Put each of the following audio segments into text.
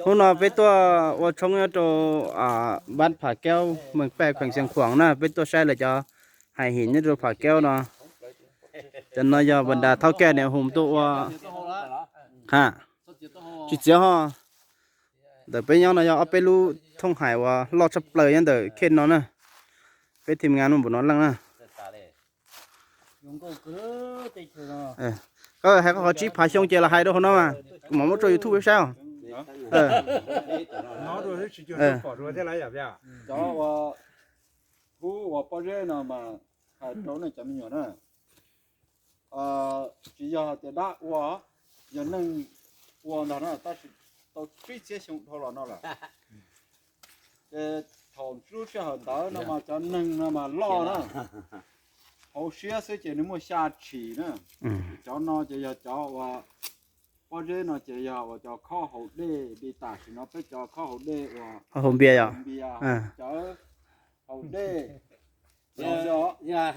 Hnub no peb tuaj ua tshoob nyob rau Vaj Pham Kaub, Mees Paj, Kheem Xeev Khuam na, peb tuaj saib lawv cov hais him nyob rau Pham Kaub no. Cov no yog npas nras thaub kaj niam hu tuaj ua ha, tsis txiav ho. Ntawm peb nyob no yog ob peb lub thooj hais uas loj tshaj plaws nyob ntawm khej no na. Peb thim ngas no npaum no leej na. Koj hais koj qhov tsib phav xyoo ces los hais rau hauv no mas, kuv mam muab tso YouTube peb saib os. Cov uas hub uas pob zeb no mas hais rau nej cov me nyuam na, tsis yog tias dab ua, yog neeg ua ntag na, tab sis tau tsib txhiab xyoo dhau los no lawm. Ces thaum lub sij hawm ntawd no mas cov neeg no mas loj na, hauv siab xwb ces nws muaj xya tshim na. Cov no ces yog cov uas pob zeb no ces yog uas cov khob haus dej li tam sim no peb cov khob haus dej uas hauv npias yom, cov haus dej. Yog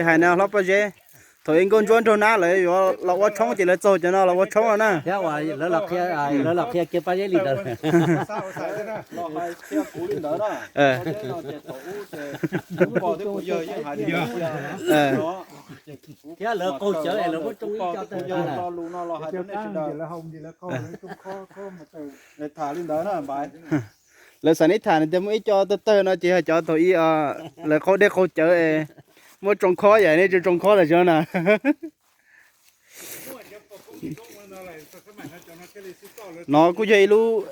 hais no hlob pob zeb, thaum ib Nkauj Ntsuab Nraug Nab lawv yuav los ua tshoob ces lawv txaug cov no los ua tshoob no na. Thiab uas lawv los qhia, lawv los qhia kiag pob zeb li ntawd. Thiab lawv qaug cawv es lawv muab tsoo ib co tawg no los hais rau nej sawv daws. Tham li ntawd na. Lawv xav neb tham nws tias muaj ib co tawg tawg no ces yog cov thaum ib lawv qaug dej qaug cawv es muab tsoo khob, yam nej tsis tsoo khob los tsis na. No kuj yog ib lub,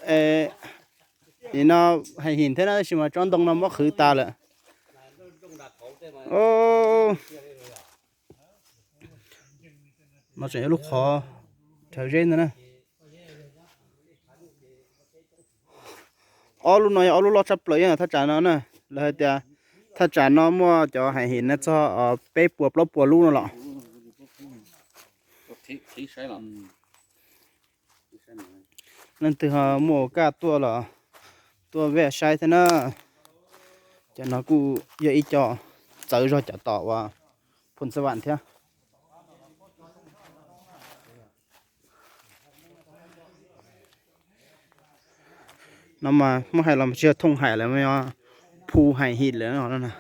nim no hais him thiab na, tab sis mas tsob ntoo no muab qhwv tas lawm. No tseem yog lub qhov rhawv zeb ntag na. Ob lub no yog ob lub loj tshaj plaws nyob thaj tsam no na. Lawv hais tias thaj tsam no muaj cov hais him no txog peb puas plaub puas lub no los. Leej twg ho muaj ua kaj tuaj los tuaj vaj saib thiab na. Cov no kuj yog ib co txawv zog cov tom uas Phoos Xab Vam thiab. No mas muab hais los tsis yog thooj hais lawm, yog phu hais him lawm no.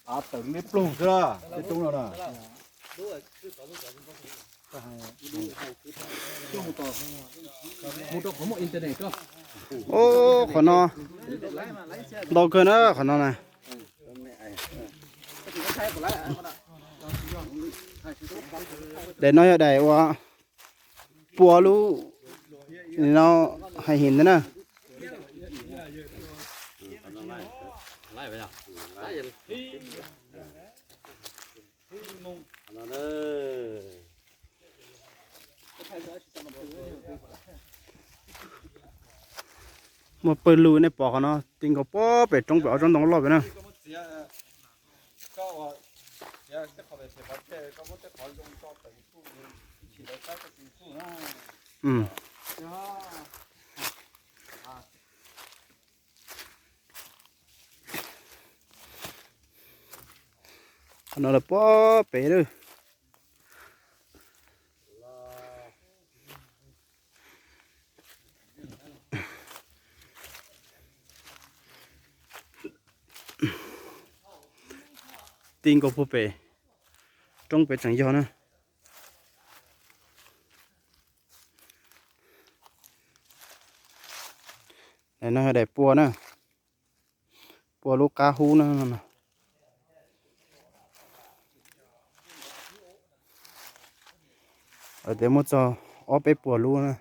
Av tawm liab ploog xwb na. Ub, qhov no ntau kawg na, qhov no na. Daim no yog daim uas pua lub, no hais him ntawd na. Muaj pawg lug, nej pom qhov no ti nkaus puag pem roob pem ob tsob ntoo loj pem na. Qhov no lawv puag pem lawm. Ti nkaus puag pem roob pem tseem yog na. Daim no yog daim pua na, pua lub qab hub na. Lawv tias muaj txog ob peb puas lub na,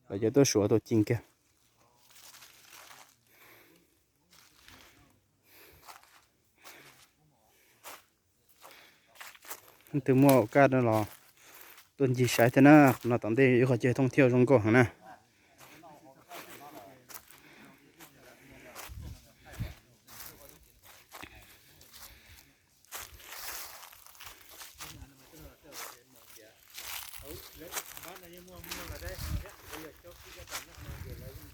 lawv cov tuaj suav tus cim kiag. Leej twg muaj ua kaj no los tuaj ncig saib thiab na, qhov no tom ntej ib qhov chaw thooj thiab zoo nkauj heev na. Lawv pab no yeej muaj muaj los dab, lawv yog caub kib cov tas nyob no ces lawv yeej